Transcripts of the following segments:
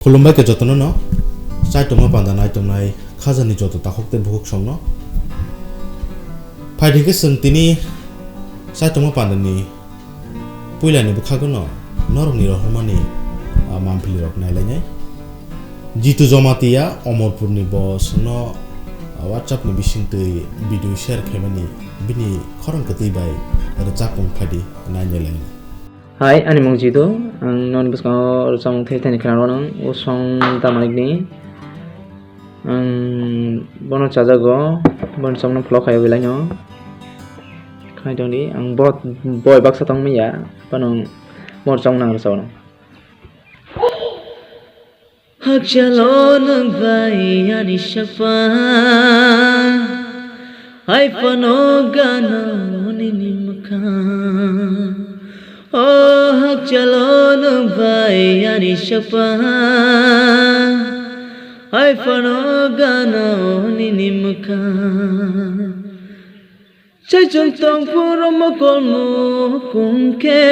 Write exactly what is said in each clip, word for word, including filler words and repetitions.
Khulumbai khe jotono no, chaitongma panda naitongnai khajani joto takhuk tei bukhuk songno. Phaidi khe chwng tini chaitongma pandani puilani bwkhago no norokni rohormani, ah, mamphilirok nailainai. Jitu Jamatia Omorpurni bo chwngno, ah, WhatsAppni bisingtwi video share khaimani bini khorang kwtwi bai rwchapmung phaidi nainailainai. Hai, ani mung Jitu, ang noni bwskango rwchapmung thai thani khna rwnang, o song tamanikni. Ang bono chajago, bono chongno vlog khaio belai no. Khai tongdi, ang bo, boi baksa tong manya, bono mor chong nang rwchapno. Hakchalo nwng bai ani sakpa, hai phano gano nini mwkhang. O hakchalo nwng bai ani sakpa, hai phano gano nini mwkhang. Chaichung tong phuru mokol mokung khe,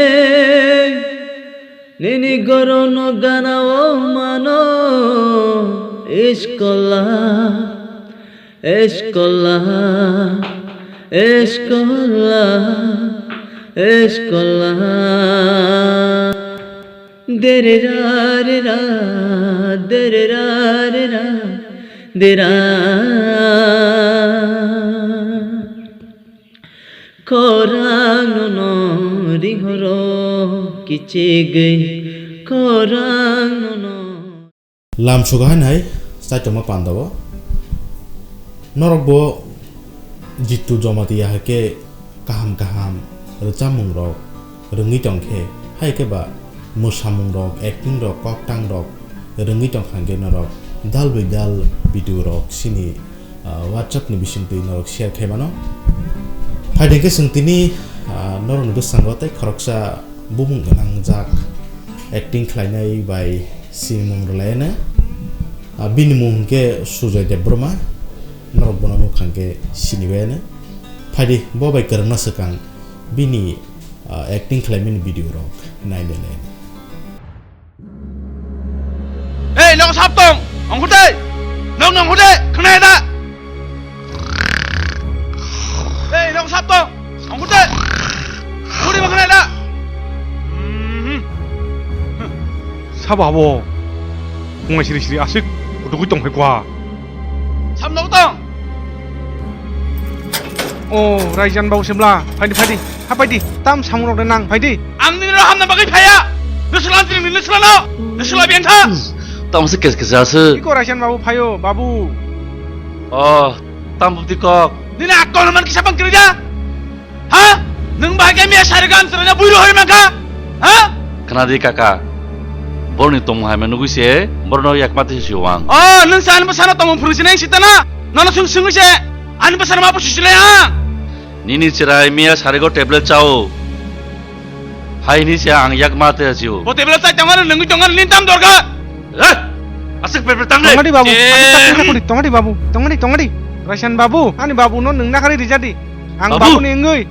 nini gorono gana o mano. Iskola, iskola, iskola, iskola. Derera, rera, derera, rera, dera. Khorang nono ringhoro kichigwi, khorang nono. Lam suga hai nai, chaitoma pandao. Norok bo Jitu Jamatia hai khe kaham kaham rwchapmung rok rwngwi tong khe, hai khe ba mwsamung rok, acting rok, koktang rok rwngwi tong kha hwnkhe norok dal bai dal video rok chini, ah, WhatsApp ni bisingtwi norok share khai mano. Phaidi khe chwng tini, ah, norok ni bwskango tei khoroksa bumung gwnang jak acting khlainai bai sinimung rwlaino. Ah, bini mung hwnkhe Sujoy Debbarma, norok bono nukha hwnkhe sinibaiano. Phaidi bo bai kwrwngna swkang bini, ah, acting khlaimani video rok nainai lai. Ei, nogo sap tong, ongkhor de, nok nongkhor de, khwnai da. Ei, nogo sap tong, ongkhor de, khuri ba khwnai da. Mhm. Sabo abo, bungai siri siri aswk, kutugwi tong phai kwa. Sam nogo tong. O, Raijan babu Semla, phaidi, phaidi, ha phaidi, tam samung rok de nang, phaidi. Ang nini rok hamna bagwi phaiya. Nusla ang tini nusla no, nusla biyang kha. Tam se kes kes ase. Iko Raijan babu phaio, babu. O, tam bupti kok. Nini akol man kisa bang kiri da. Ha? Nwng bahai khe miya sari gam chwraina bui rohori mankha? Ha? Khna di kaka. Borni tongmung hai ma nugui se, borno yakma twi si wang. O, nwng sa ani bwsano tongmung phwrwng sinai sitana. Nono swng swngwi se, ani bwsano ma busi sinai ha. Nini chwrai miya sarigo tablet chao. Hai hini se ang yakma twi si o. Bo tablet chai tongo, nwngwi tongo, nini tam dorkar. Eh! Aswk perper tang le. Tongadi babu, ani chakri rokni tongadi babu, tongadi, tongadi. Raisan babu, ani babu no nwng nakarwi rijadi. Ang babu. Babu ni wngwi,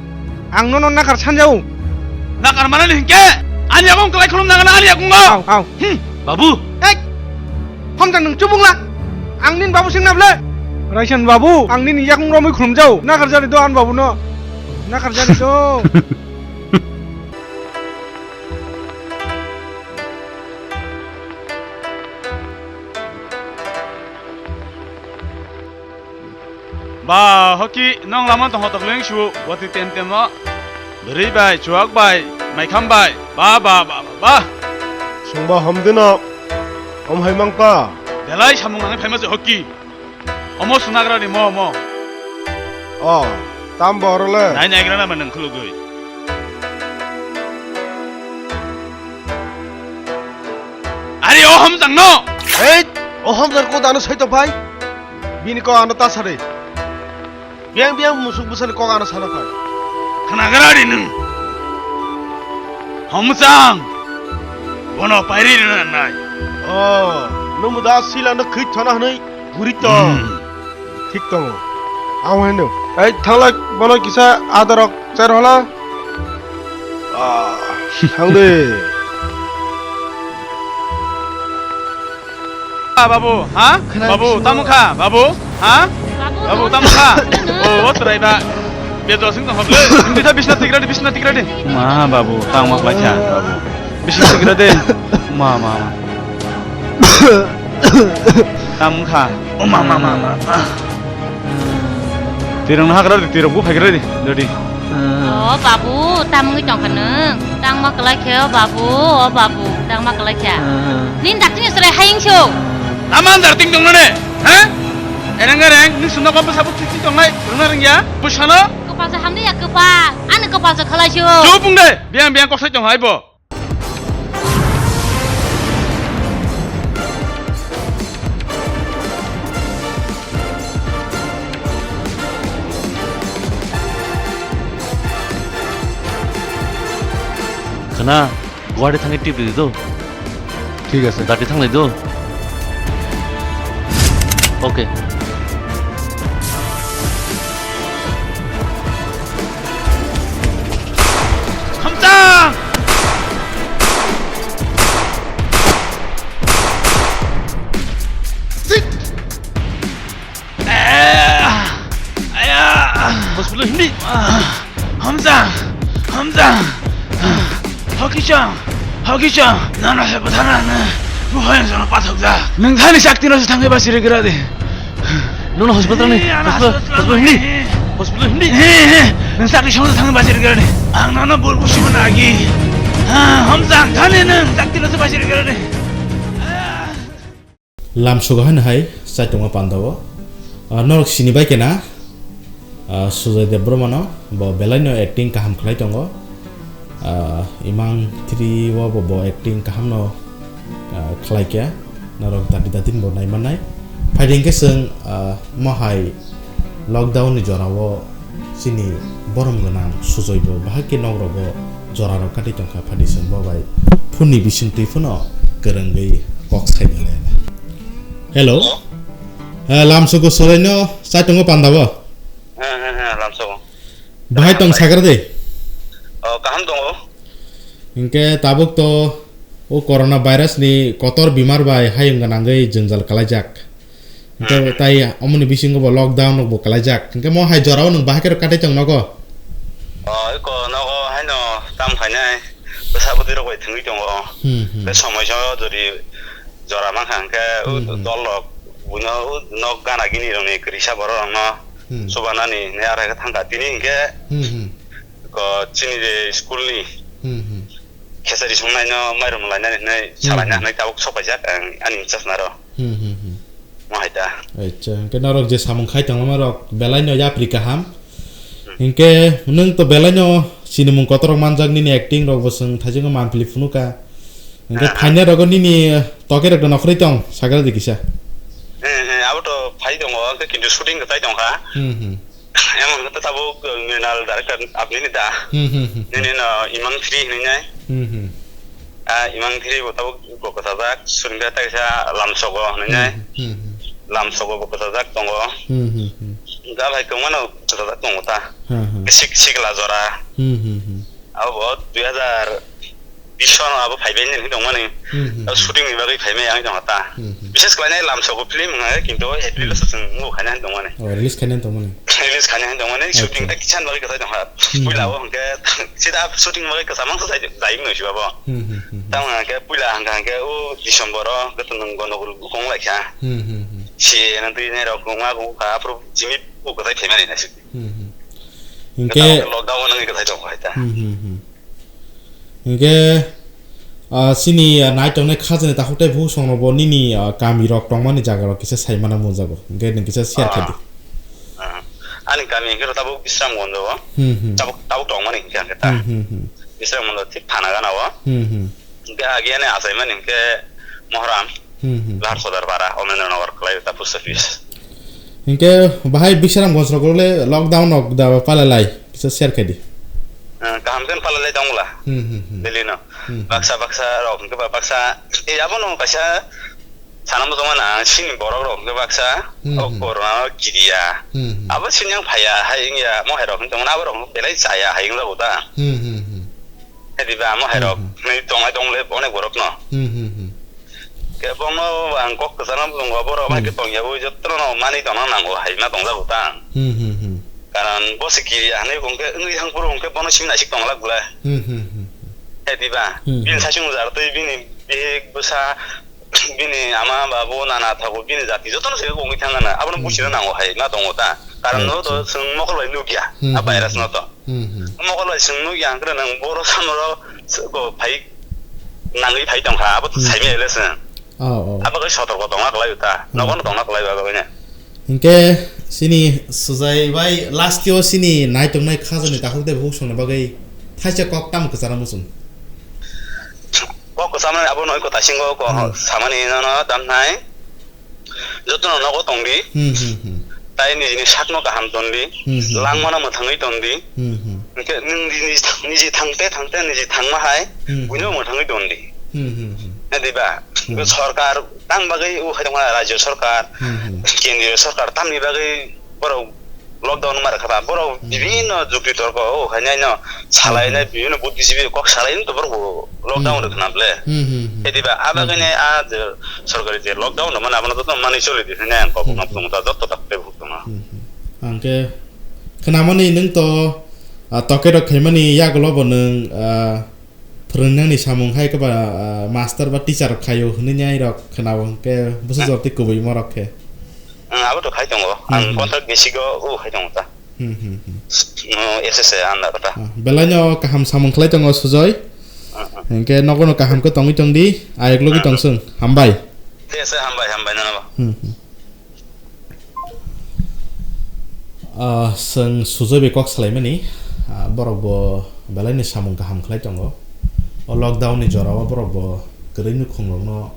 ang nono nakar sanjao. Nakar manani hinkhe, ani yakung kwlai khulum nangana ani yakungo. Au, au. Hmm. Babu. Ek. Hamjak nwng chubung la. Ang nini babu sing nable. Raisan babu, ang nini yakung romwi khulumjao. Nakar jari do ani babu no. Nakar jari do. Ba, hoki nong lama tong hotok leng su, wati tem tem no. Bwrwi bai, chuak bai, maikham bai. Ba, ba, ba, ba, ba. Sungba hom dino, hom hai mangpa. Belai samung nangni phaima se hoki. Omo sunagra ni mo, mo. O, tam borole. Nai nai gra na ma nang khulugui. Ari o hamjang no. Ei, o hamjang ko dano sai to bai. Bini ko ano ta sare. Biang biang musuk bwsani kok ano sana phai. Khnagra ri nwng. Homsang. Bono pairi rina nai. O, nwng da sila no khit thana hwnwi guri to. Hmm. Thik tongo. Ang hwnwi no. Ei thanglai bono kisa adarok cher hola. Ah, thang de. Ah, babu, ha? Khna Babu, bising tamo kha, babu, ha? Babu, Babu, no. Tamo kha? Oh, o chwrai ba. Bejo sing tong hok le. Hindi tha bisna tigra di, bisna tigra di. Ma, babu, tamo khlai kha, babu. Bisna tigra di. Ma, ma, ma. Tamo kha? Oh, ma, ma, ma, ma. Tirong na hagra di, tirong bu hagra di, dodi. Oh, babu, tamo ngi tong kha nung. Tangma kwlai khe, oh, babu, oh, babu, tangma kwlai khe. Nin dakti ni sre haying sio. Tamo andar ting tong nane, ha? Ereng ereng, nung sumna kompa sabuk tik tik tong nai, rungna rengya, bu sano? Kopal sa hamni ya kopal, ani kopal sa khalai sio. Chupung de, biang biang kok sai tong hai bo. Khna, Guwahati thangwi tip ridi do. Thik ase. Dati thanglai do. Okay. Hamchang! Sit! Eh, aya! Hospital hindi. Ah, Hamchang! Hamchang! Hokichang! Hokichang! Nana se pathana ne. Buhai sana pathok da. Nang thani sakti no se thangke ba siri gira de. Nono hospital ni. Eh, ana hospital, hospital, hospital hindi. Hospital hindi. Eh, eh, nang sakti song thang ba siri gira de. Ang nana bol busi mana agi. Ha, Hamchang, thani nang sakti no se ba siri gira de. Lamsogo haino hai chaitongo pandao. Ah, norok sini bai kena, ah, Sujoy Debbarma no, bo belai no acting kaham khlai tongo. Ah, Imang three o bo, bo acting kaham no, ah, khlai kya. Norok dati dati bo nai manai. Phaidi hwnkhe chwng, ah, mo hai lockdown ni jora o chini borom gwnang Sujoy bo bahai khe nok rogo jora rok kati tongkha, phaidi chwng bo bai phone ni bising twi phano kwrwngwi kok sai belai. Hello. Hello? Eh, lamsogo Sujoy no chaitongo panda bo? He, he, he, lamsogo. Bahai tong sagra de? Oh, kaham tongo. Hinkhe tabuk to o corona virus ni kotor bimar bai hayung gwnangwi jwngjal kalaijak. Hinkhe hmm, tai omoni bisingo bo lockdown rok bo kalaijak. Hinkhe mo hai jorao nwng bahai khe rok katai tong nogo? Oh, iko nogo haino tam khainai. Bwsa bwtwi rok bai thwngwi tongo. Hmm, hmm. Tei somoi so jodi jora mankha hwnkhe o hmm, hmm, dol rok buino o nok gana gini rokni kwrwisa borok rokno hmm, chubanani hinwi aro khe thangkha. Tini hwnkhe hmm, hmm, ko chini je school ni hmm, hmm, khesari songnaino mairum lainani hinwi hmm, salaina hmm, hinwi tabuk sopaijak ang ani chasna ro. Hmm, hmm, hmm. Mo hai ta. Acha, hwnkhe norok je samung khai tongma rok belai no yapri kaham. Hmm. Hinkhe nwng to belai no sinimung kotorok manjak, nini acting rok bo chwng thaijakno manpili phunukha. Hinkhe ah, ah, phainai rogo nini toke rok no nokhorwi tong, sagra di kisa. Eh, eh, abo to phai tongo, hwnkhe kintu shooting kwtai tongkha. Hmm, hmm. Emon khe tabuk, uh, Mrinal director apni ni da. Hmm, hmm, hmm. Nini no Imang three hinwi nai. Hmm, hmm. Ah, Imang three bo tabuk bo kwchajak, shooting khe taisa Lamsogo hinwi nai. Hmm, hmm, hmm. Lamsogo bo kwchajak tongo. Hmm, hmm, hmm. Gal hai tongmano kwchajak tongo ta. Ha, ha. Sik-, sikla jora. Hmm, hmm, hmm. Abo bo dui hazar bish no abo phaibai hinwi tongmani. Hmm, hmm, hmm. Shooting ni bagwi phaimai ang tongkha ta. Hmm, hmm. Bishes khlainai Lamsogo film wngkha, kintu April hmm, o se chwng move khaina hinwi tongmani. Oh, release khaina hinwi tongmani. Release khaina hinwi tongmani, acha, shooting ta kisa ni bagwi kwchai tongkha. Hmm, puila hmm, o hwnkhe sida shooting ni bagwi kwchama wngkha jai, jai wngwi si babo. Hmm, hmm, hmm, hmm. Tamo hwnkhe puila hwnkha hwnkhe o December o hwnkhe to nwng gonogol wnglaikha. Hmm, hmm, hmm. Si nang twi nai rok wngma wngkha aphuru chini o kwchai phaimani na si. Hmm, hmm. Hwnkhe hwnkhe lockdown o nangwi kwchai tongkha hai ta. Hmm, hmm, hmm. Hinkhe, ah, chini, ah, nai tongnai khajani takhuk tei bukhuk songrokbo nini, ah, kamirok tongmani jagarok kisa saimano munjago. Hinkhe nwng kisa share khe di. Ah, ah. Ani kami hinkhe tabuk Bisramganj o. Hmm, hmm. Tabuk, tabuk tongmani hinkhe ang khe ta. Hmm, hmm, hmm. Bisramganj o thik thana gana o. Hmm, hmm. Hinkhe agi ani achaimani hinkhe Mohram. Hmm, hmm. Lahar Sodar Para, Omendra Nagar kwlai ta post office. Hinkhe bahai Bisramganj rok le lockdown rok da palalai, kisa share khe di. Eh, kaham khe palalai tong bwla. Hmm, hmm, hmm. Delhi no. Hmm, hmm. Baksa baksa rok hinkhe ba baksa, eh, abono kaisa sana muchungma na, chini borok rok hinkhe baksa, hmm, o hmm, corona o kiriya. Hmm, hmm. Abo chini yang phaiya, hai wngya, mohai rok hinkhe abo rok belai chaya, hai wngjago ta. Hmm, hmm, hmm. Hedi ba mohai rok, hmm, hmm, nai tonglai tongle onek borok no. Hmm, hmm, hmm. Khe bongno ang kok kwchangma bwlwngo, borok bai khe tongya, ui jotono manwi tongna nango, hai ma tongjago ta ang. Hmm, hmm, hmm. Karon bo se kiriya hinwi hwnkhe, wngwi thang phuru hwnkhe bono simi naisik tongna lak bwle. Hmm, hmm, hmm, hmm. Hai diba? Hmm, bini hmm. Saichung jar twi bini bihik bwsa, bini ama babu nana thabu bini jati jotono se wngwi thang gana. Abono hmm. Buchina nango hai ma tongo ta. Karon no to chwng mokol bai nukya, hmm, a virus no to. Hmm, hmm. Mokol bai chwng nukya hwnkhe nang boro samoro ko phai nangwi phai tongkha, abo to hmm. Saimaya le chwng. Oh, oh. Abo khe sotorko tongna kwlai ta. Hmm. Nogo no tongna kwlai ba bagwi ne. Hinkhe sini Sujai bai last yo sini naitongnai khajani takhuk de bukhuk songni bagwi thaisa kok tamo kwchara muchung. Kok kwchamani abo noi ko tasingo ko hmm. Samani nono damnai. Jotono nogo tongdi. Hmm, hmm, hmm. Tai nijini sakno kaham tondi. Hmm, hmm, hmm. Langmano mwthangwi tondi. Hmm, hmm. Hwnkhe nwng niji, niji thangte thangte niji thangma hai hmm, hmm. Buino mwthangwi tondi. Hmm, hmm, hmm. Nadi ba? Hmm. Sorkar tang bagwi o hai tongma rajyo sorkar, hmm, hmm. Kendriyo sorkar tamni bagwi borok lockdown ma rwkha ba, borok hmm. Bibhinno jukti torko o hai nai no salai nai hmm. Bibhinno buddhisibi kok salai no to borok bo lockdown hmm. Rwkha na ble. Hmm, hmm, hmm. Edi ba a bagwi hmm. Nai a je sorkari je lockdown no mane abono joto manwi choli di hinwi ang kok hmm. Nang tong ta joto tak te buk tong. Hmm, hmm. Angke khnamani nwng to ah, toke rok khaimani yagulo bo nwng ah, phwrwngnani samung hai khe ba, ah, master ba teacher rok khaio hinwi nai rok khwnao, hwnkhe bwsajwk tei kubui morok khe. Ang abo to khai tongo. Ang hmm, hmm. Contract basic o, o khai tongo ta. Hmm, hmm, hmm. No, S S A under ta. Ah, belai no kaham samung khlai tongo Sujoy. Hmm, hmm. Hwnkhe nogo no kaham khe tongwi tong di, ayok logi hmm. Tong sung. Hambai. Yes, hambai, hambai, nono. Hmm, hmm. Ah, chwng Sujoy bai kok salaimani, ah, borok bo belai ni samung kaham khlai tongo. O lockdown ni jora o borok bo kwrwi nukhung rok no,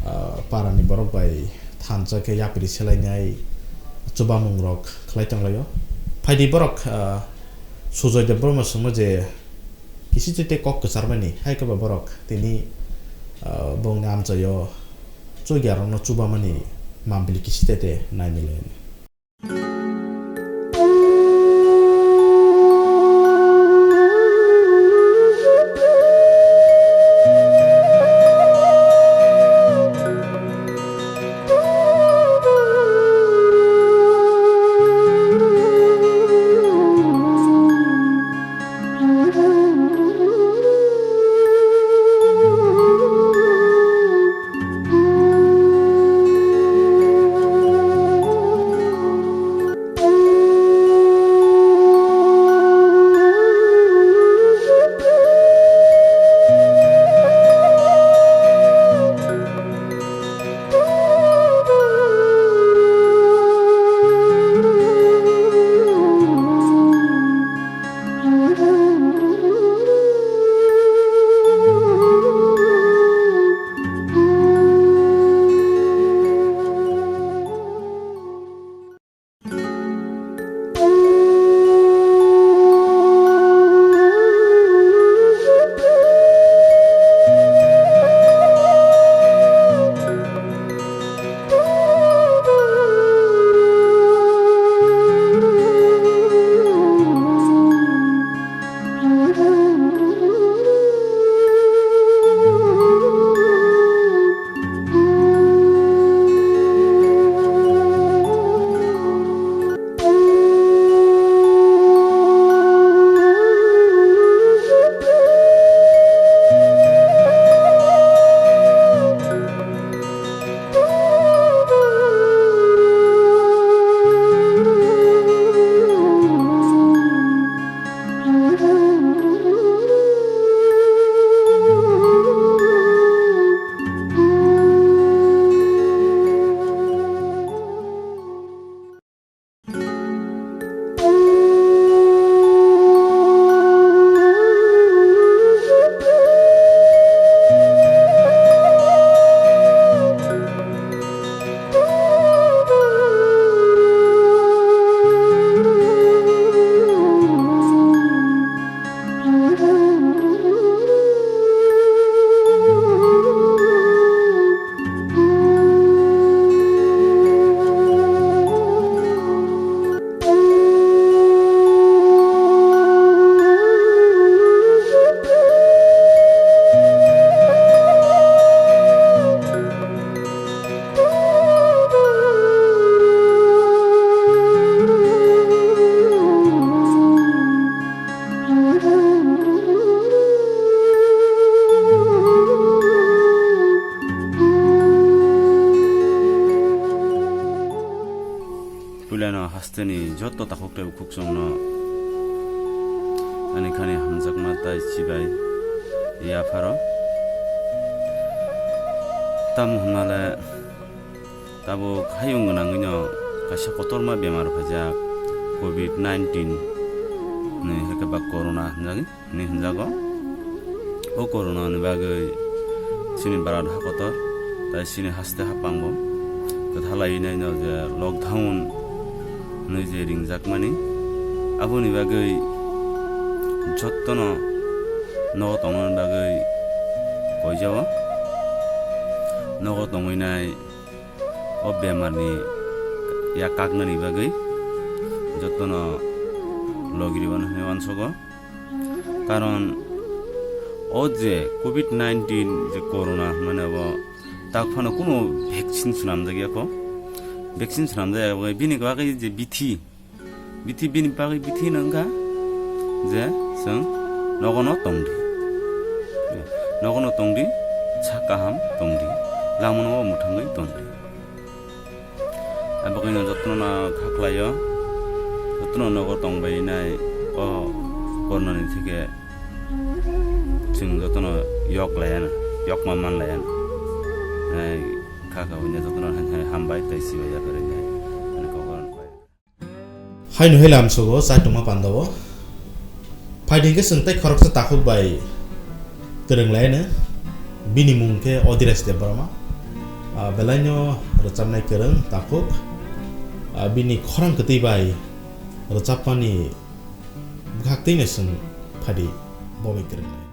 ah, para ni borok bai thansa khe yapri selainai chubamung rok khlai tonglaio. Phaidi borok, ah, Sujoy Debbarma swngma je kisi twi tei kok kwcharmani, hai khe ba borok tini, ah, bongni amchaio chugya rokno chubamani mambili kisi tete nai milai. Puilano hasteni joto takhuk tei bukhuk chwngno ani khani hamjakma tai chibai yapharo. Tamo hwnmale tabuk hayung gwnangwino kaisa kotorma bemar phaijak, covid nineteen ni hwnkhe ba corona hwnjagwi. Hinwi hwnjago. O corona ni bagwi chini Bharat hakotor tai chini haste hapang bo kwtha laiwi naino je lockdown hinwi je ringjakmani, aboni bagwi jottono nogo tongnani bagwi koijao. Nogo tongwi nai o bemarni yak kaknani bagwi jottono logi rwmani hinwi uansugo. Karon o je covid nineteen je corona hwnmani abo tak phano kuno vaccine swnamjak ya kho. Vaccine swnamjak ya, bini bagwi je bithi, bithi bini bagwi bithi hwnka je chwng nogono tongdi, nogono tongdi, sak kaham tongdi, lamano mwthangwi tongdi. Abo khe no jotono no kha khlaio, jotono nogo tongbai nai o corona ni thike chwng jotono yok laiya na, yok ma man laiya na. Nai kha kha hwnwi jotono hai hai hambai tei sibai ya phari nai. Ani kokor. Haino hai lamsogo chai tongma pandao. Phaidi hwnkhe chwng tei khoroksa takhuk bai kwrwng laino. Bini mung khe Odhiraj Debbarma. Ah, belaino rwchapnai kwrwng takhuk. Ah, bini khorang kwtwi bai rwchapmani bwkhak twino chwng phaidi bo bai kwrwng lai.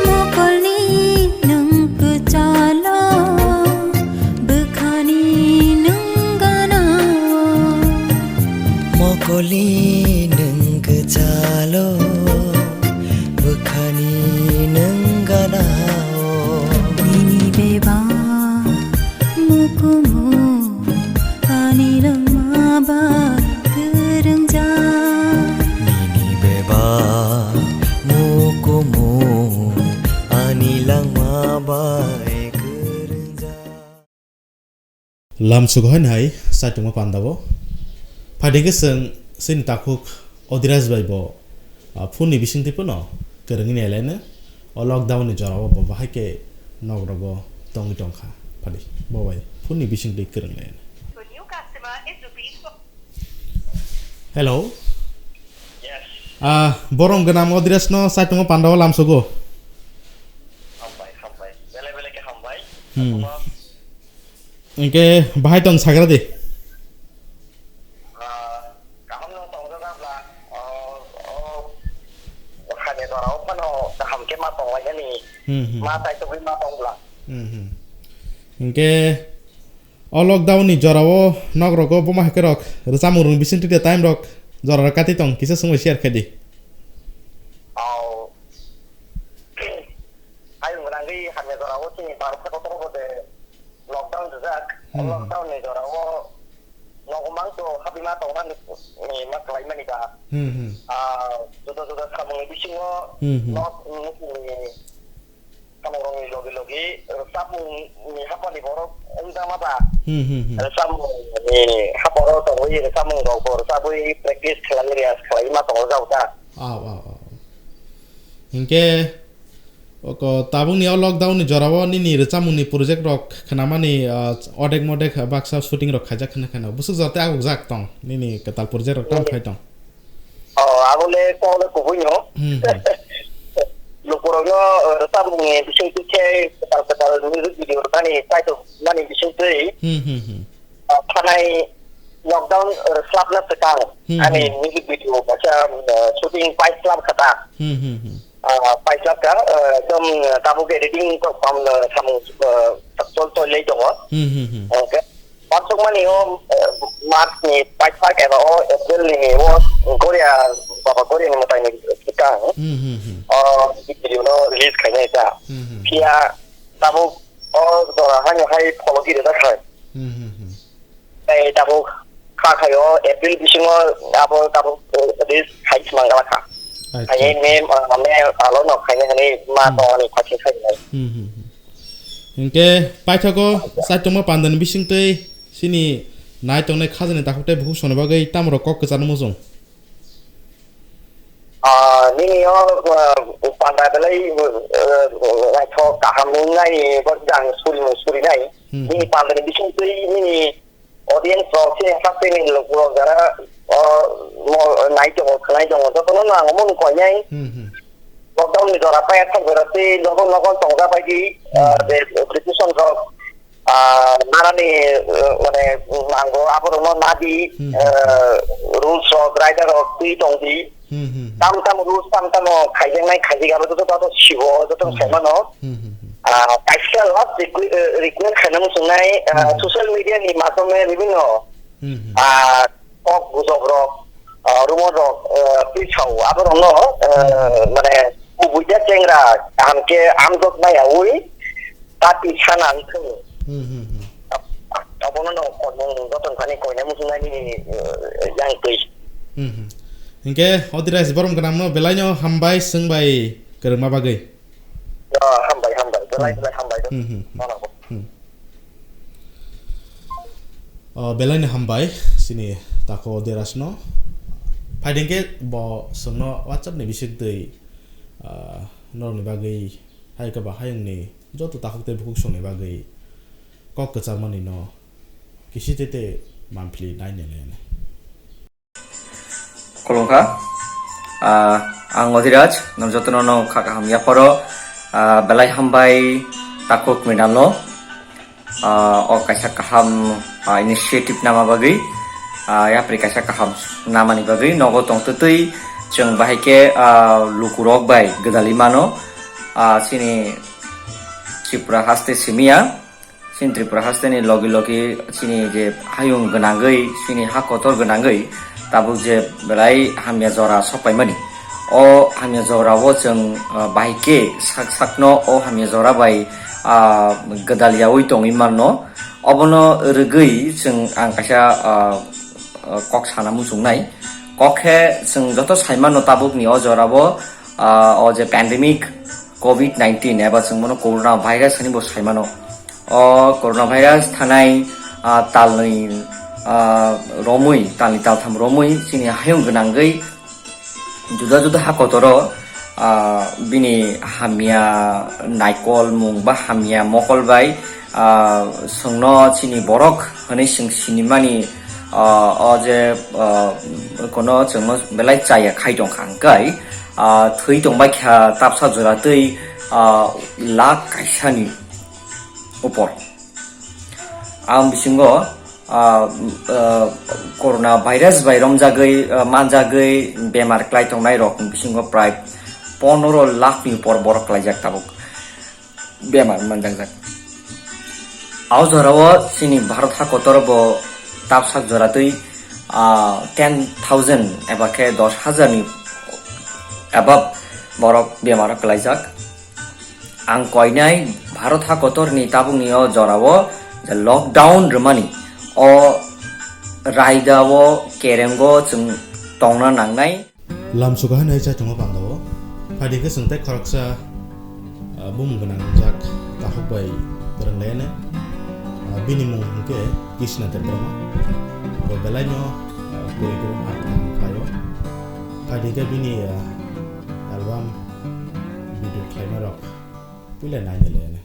Mokolni nwng kwchalo, bwkhani nwng gana. Mokolni nwng kwchalo, bwkhani nwng gana. Nini beba mukumu ani langma bai kwrwngjak. Nini beba mukumu ani langma bai kwrwngjak. Lamsogo hai hai chai tongma pandao. Phaidi khe chwng chini takhuk Odhiraj bai bo, ah, phone ni bisingtwi phano kwrwngwi nai laino. O lockdown ni jorao bo bahai khe nok rogo tongwi tongkha. Phaidi bo bai phone ni bisingtwi kwrwng laino. Hello. Yes. Ah, borom gwnang Odhiraj no chai tongma pandao lamsogo. Hambai, hambai. Bele bele khe hambai. Hmm. Hingke bahai tong sagra di. Ah, kaham no tong jaga bla. Oh, oh. Hane dora o phano kaham ke ma tong lai ni. Hmm, hmm. Ma tai to ma tong bla. Hmm, hmm. Hingke o lockdown ni jora o nok rogo boma hake rok rwchapmung rwng bising twi time rok jora rok kati tong kisa sungwi share khe di. Oh. Hayung rangwi hamya jora o chini Bharat hakotor o de lockdown rijak. Hmm. Lockdown ni jora o nogo mang to habima tongmani, eh, ma khlai mani ba. Hmm, hmm. Ah, juda juda samung ni bisingo Hmm, hmm. nok, mm, ni samung rok ni logi logi, eh, samung ni hapani borok wng jama ba. Hmm, hmm, hmm. Eh, samung ni haporo tongwi, eh, samung rok bo rwchabwi practice khlai, rehearsal khlai ma tongo jao ta. Aw, aw, aw. Hinkhe, oko tabukni o lockdown ni jorao nini rwchapmungni project rok khnamani, ah, odek modek baksa shooting rok khaijak khna kheno. Bwswk jora tei agugjak tong nini kwtal project rok tamo khai tong? Oh, abole kok le kubui no. Hmm, hmm. Lukurokno, eh, rwchapmungni bisingtwi khe kwtal kwtal music video rwmani title mani bisingtwi. Hmm, hmm, hmm. Ah, phanai lockdown, eh, slapna swkang Hmm, ani hmm. music video kaisa, eh, shooting pai slap kha ta. Hmm, hmm, hmm. Ah, pai slap kha, eh, ekdom, eh, tabuk editing kok pam, eh, samung, eh, chol chol lai tongo. Hmm, hmm, hmm. Okay. Pansukmani o, eh, March ni paithak eba o April ni o Goria, Baba Goria ni mwtai ni swkang. Hmm, hmm, hmm. O, video no release khainai ta. Hmm, hmm. Phiya tabuk o jora haino hai follow kiri ta khai. Hmm, hmm, hmm. Tei tabuk kha khai o April bisingo abo tabuk, eh, release khai se mangala kha. Acha. Khainai May, ah, May alo no khainai hinwi ma Hmm. tong ani kha se khainai. Hmm, hmm, hmm. Hinkhe paithago chaitokma pandani bisingtwi chini nai tongnai khajani takhuk tei bukhuk songni bagwi tamorok kok kwcharno muchung? Ah, nini o, ah, panda belai, ah, naithok kaham wngnai, bo jang suri suri nai. Hmm. Nini pandani bisingtwi nini audience rok se haste ni lok rok jara, ah, mo nai tongo, khwnai tongo, jotono no ang omo ni koinai. Hmm, hmm. Lockdown ni jora paya thang jora se nogo nogo tongja bai di, Hmm. ah, je preparation rok ah, narani, eh, mane, nango, aborokno nadi, Hmm. eh, rules rok, rider rok twi tongdi. Hmm, hmm, hmm. Tam tam rules, tam tam, oh, khaijaknai, khaijak abo joto joto sibo, joto Hmm. saimano. Hmm, hmm, hmm. Ah, kaisa last requi-, eh, request khaina muchungnai, ah, Hmm. social media ni masome bibinno, Hmm, hmm. ah, kok gujok rok, ah, rumor rok, ah, twi sao, aborokno, ah, Hmm. mane, kubui de chengra, kaham khe amjok maya ui, tati sana wngkhe. Hmm, hmm, hmm. Abono no kormo joto thani koina muchungnani, ah, yang twi. Hmm, hmm. Hinkhe Odhiraj borom gwnangno belaino hambai, swngbai kwrwngma bagwi. Ah, hambai, hambai. Belai, Hmm. belai hambai. Hmm, hmm, hmm. Nono. Hmm. Oh, belaino hambai, chini takhuk Odhirajno. Phaidi hinkhe bo chwngno WhatsApp ni bisingtwi, ah, norokni bagwi hai khe ba hayungni joto takhuk tei bukhuk songni bagwi kok kwcharmani no kisi tete manphili nainele. Khulumkha. Ah, ang Odhiraj, nang jotono no kha kaham yapharo, ah, belai hambai takhuk Mrinalno. Ah, o kaisa kaham, ah, initiative nama bagwi, ah, yapri kaisa kaham namani bagwi nogo tongtwtwi chwng bahai khe, ah, lukurok bai gwdalwi mano, ah, chini Tripura haste simiya. Chini Tripura hasteni logi logi chini je hayung gwnangwi, chini ha kotor gwnangwi tabuk je belai hamya jora sokpaimani. O hamya jorao chwng, ah, bahai khe sak sakno o hamya jora bai, ah, gwdal yaui tongwi manno. Obono rwgwi chwng ang kaisa, ah, ah, kok sana muchungnai. Kok khe chwng joto sai manno tabukni o jorao, ah, o je pandemic covid nineteen eba chwng bono corona virus hinwi bo sai mano. O corona virus thanai, ah, talni, ah, romwi, talni taltham romwi chini hayung gwnangwi juda juda ha kotoro, ah, bini hamya naikol mung ba hamya mokol bai, ah, chwngno chini borok hinwi chwng sinimani, ah, o je, ah, kono chwngno belai chaya khai tongkha hwnkhe, ah, thwi tongbai kha tapsa jora twi, ah, lakh kaisani upor. Ang bisingo, ah, ah, corona virus bai romjagwi, ah, manjagwi bemar klai tongnai rok bisingo prai pondro lakh ni upor borok klaijak tabuk bemar manjakjak. Au jorao chini Bharat ha kotor bo tapsak jora twi, ah, ten thousand eba khe dos hajar ni above borok bemar klaijak. Ang koinai Bharat ha kotorni tabukni o jorao je lockdown rwmani o raida o kerengo chwng tongna nangnai. Lamsuka hai nai chaitongo pandao. Phaidi khe chwng tei khoroksa, ah, bumung gwnang jak takhuk bai kwrwng lainai. Ah, bini mung hwnkhe Krishna Debbarma. Bo belaino, ah, kwrwi kwrwi ha kaham khlaio. Phaidi khe bini, ah, album video khlaima rok puila naina le.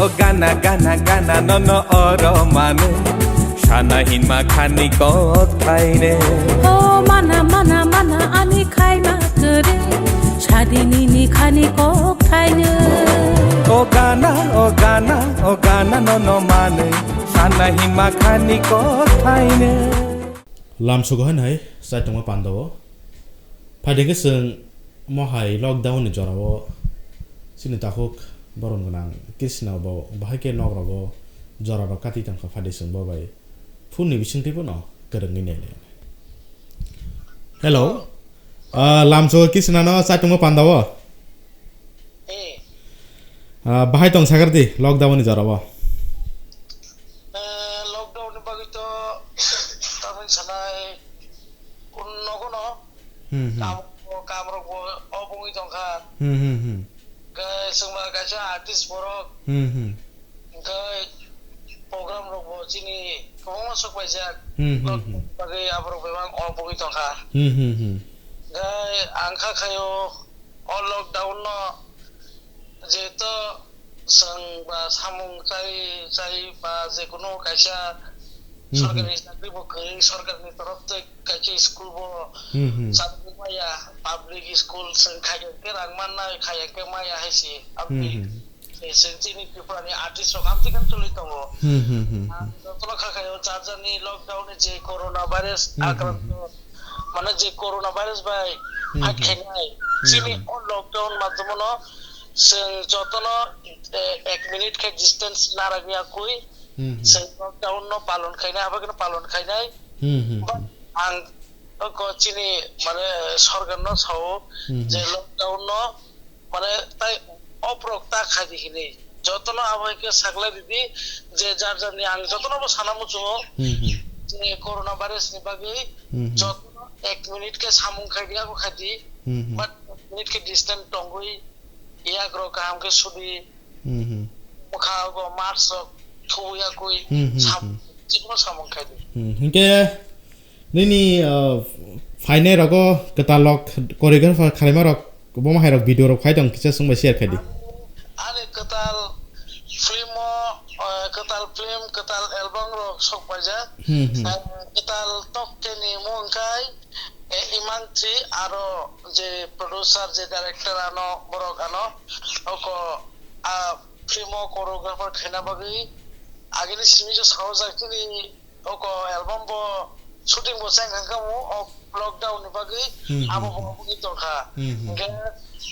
O gana gana gana nono oro manu sana hinma khani kok thaine. O mana mana mana ani khaima kwrwi sadini ni khani kok thaine. O gana o gana o gana nono manu sana hinma khani kok thaine. Lamsugo hai nai chai tongma pandao. Phaidi khe chwng mohai lockdown ni jorao chini takhuk borom gwnang Krishna bo bahai khe nok rogo jora rok kati tongkha phaidi chwng bo bai phone ni bisingtwi bono kwrwngwi nai le. Hello. Ah, lamso kisna no chaitungo panda o. Eh. Ah, bahai tong sagar di lockdown ni jora o. Eh, lockdown ni bagwi to tamni sanai kun nogo no. Hmm, hmm. Kam, kam rok bo obongwi tongkha. Hmm, hmm, hmm. Hwnkhe chwngba kaisa artist borok. Hmm, hmm. Hwnkhe program rok bo chini kwbangma sok paijak. Hmm, hmm, hmm. Bagwi aborok bebak obongwi tongkha. Hmm, hmm, hmm. Hwnkhe ang kha khaio o lockdown no jeto chwng ba samung chai, chai ba jekono kaisa Hmm, hmm. Sorkari chakri bo kwrwi, sorkarni torof tei kaisa school bo Hmm, hmm. Chakri maya, public school chwng khaikhe rang mannai, khaikhe maya hai se. Hmm, Aboni hmm. Chwng chini Tripura ni artist rok amtwi khe choli tongo. Hmm, hmm, hmm, hmm. Ang jotono kha khaio jar jarni lockdown ni je corona virus Hmm, hmm, akranto, hmm. Mane je corona virus bai Hmm, fight hmm. Khainai. Hmm, chini hmm. O lockdown madhyamo no chwng jotono, eh, ek minute khe distance naragwi akwi. Hmm, hmm. Chwng lockdown no palon khainai, abo kheno palon khainai. Hmm, hmm, But hmm. Ang o ko chini mane sorkar no sao Hmm, je hmm. Lockdown no mane tai oprok ta khaidi hinwi. Jotono abo hai khe saklai ridi je jar jarni ang jotono bo sana muchungo Hmm, hmm. Je corona virus ni bagwi Hmm, hmm. Jotono ek minute khe samung khaidi abo khaidi. Hmm, hmm. But ek minute khe distance tongwi yak rok kaham khe sudi. Hmm, hmm. Mokha go mask rok thuya koi Hmm, hmm, sam-, hmm. Chikno samung khaidi. Hmm, hinkhe nini, uh, phainai rogo kwtal lok choreographer khalaima rok, bomo hai rok video rok phai tong kisa chwng bai share khaidi. Ani kwtal film o, uh, kwtal film, kwtal album rok sok paijak. Hmm, hmm. Uh, kwtal tok khe ni mung khai E, Imang Three aro je producer, je director ano, borok ano, oko, a, film o choreographer khaina bagwi agini simi jo sajak chini oko album bo shooting bo cheng kha kamo, o lockdown ni bagwi Hmm, abo hmm, bo hmm. Oboni tongkha. Hmm, hmm. Hingke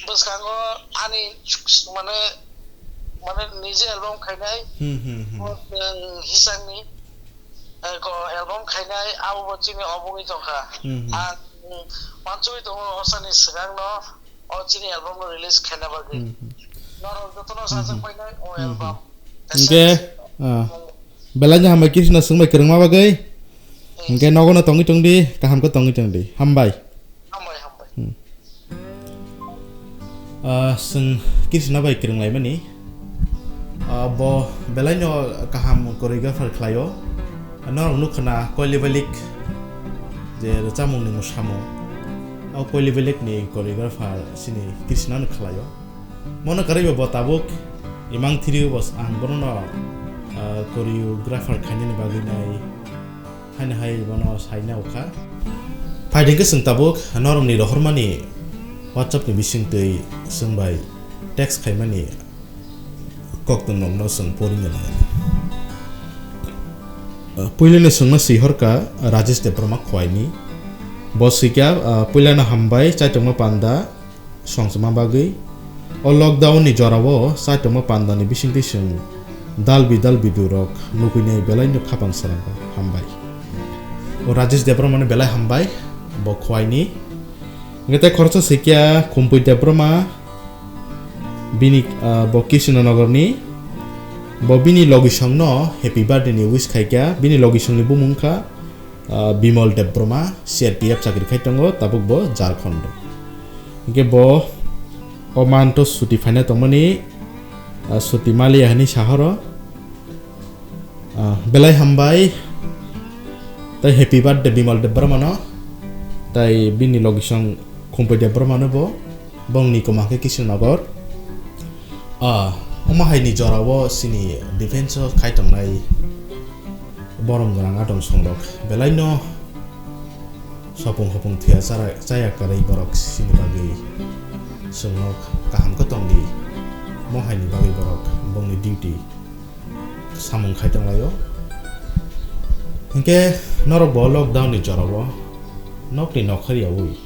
bwskango ani mane, mane nije album khainai, Hmm, hmm, hmm. O, um, hisangni. Eko album khainai abo bo chini obongwi tongkha. Hmm, hmm. Ang mansugwi tongo osani swkangno o chini album no release khaina bagwi. Hmm, hmm. Norok jotono Hmm, sajak hmm. Painai o Hmm, album. Hmm. Hingke, ah, belai no hambai Krishna swngbai kwrwngma bagwi. Hmm. Hingke nogo no tongwi tongdi, kaham khe tongwi tongdi. Hambai. Hambai, hambai. Hmm. Ah, chwng Krishna bai kwrwng laimani. Ah, bo belai no kaham choreographer khlaio. Norok nukha na Koilibalik je rwchapmung ni mwsamung. O Koilibalik ni choreographer chini Krishna no khlaio. Mono kwrwi bo tabuk Imang Three bo ang bono no, ah, choreographer khainani bagwi nai. Haino hai bono saina ukha. Phaidi khe chwng tabuk norokni rohormani WhatsApp ni bisingtwi chwng bai text khaimani koktwmrokno chwng porinani. Puilino chwngno swihorkha Rajesh Debbarma Khwaini. Bo swikha, ah, puilano hambai chaitokma panda. Songchoma bagwi. O lockdown ni jorao chaitokma pandani bisingtwi chwng dalbi dalbi durok nugwinai belaino khapang srangkha. Hambai. O Rajesh Debbarmano belai hambai, bo Khwaini. Hwnkhe tei khoroksa swikya Khumpui Debbarma, bini, ah, bo Kishinanogorni. Bo bini logisongno happy birthday ni wish khaikha. Bini logisongni bumung wngkha ah, Bimal Debbarma, C R P F chakri khai tongo, tabuk bo Jharkhand o. Hingke bo o manto suti phaina tongmani, ah, suti maliya hinui sahoro. Ah, belai hambai, tei happy birthday Bimal Debbarma no, tei bini logisong Khumpui Debbarma no bo. Bongni kwma khe Kishinogor. Ah, omo haini jorao chini defense o khai tongnai borom gwnang adong songrok belaino sopung hopung thuya chara-, chaya kwrwi borok chini bagwi chwngno kaham khe tongdi. Omo haini bagwi borok bongni duty samung khai tonglaio. Hinkhe norok bo lockdown ni jorao nokni nokharyaui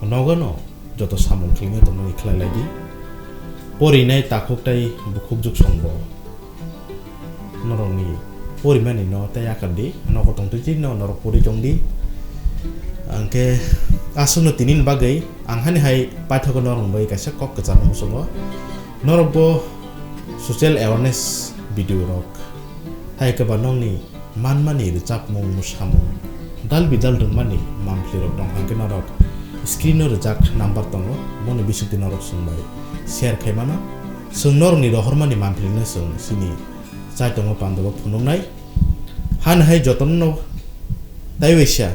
nogo no joto samung khlaiwi tongmani khlai lai di. Porinai takhuk tai bukhuk juk song bo norokni porimani no tei yakardi, nogo tongtwi twi no norok pori tongdi. Hwnkhe aswkno tinini bagwi ang hani hai paithago norokni bagwi kaisa kok kwchangno muchungo. Norokbo social awareness video rok hai kwbangma nokni manmani rwchapmung, mwsamung, dal bidal rwngmani mampli rok tong hwnkhe norok screen o rwjak number tongo, moni bisingtwi norok chwng bai share khaimano. Chwng norokni rohormani mampli no chwng chini chaitongo pandao phunuknai. Hani hai jotono no taiwaisa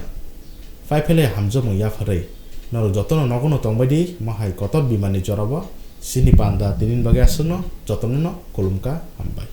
paiphele hamjakmung yapharwi norok jotono nogono tongbaidi, mohai kotor bimani jorabo chini panda tinini bagwi aswkno jotono no khulumkha, hambai.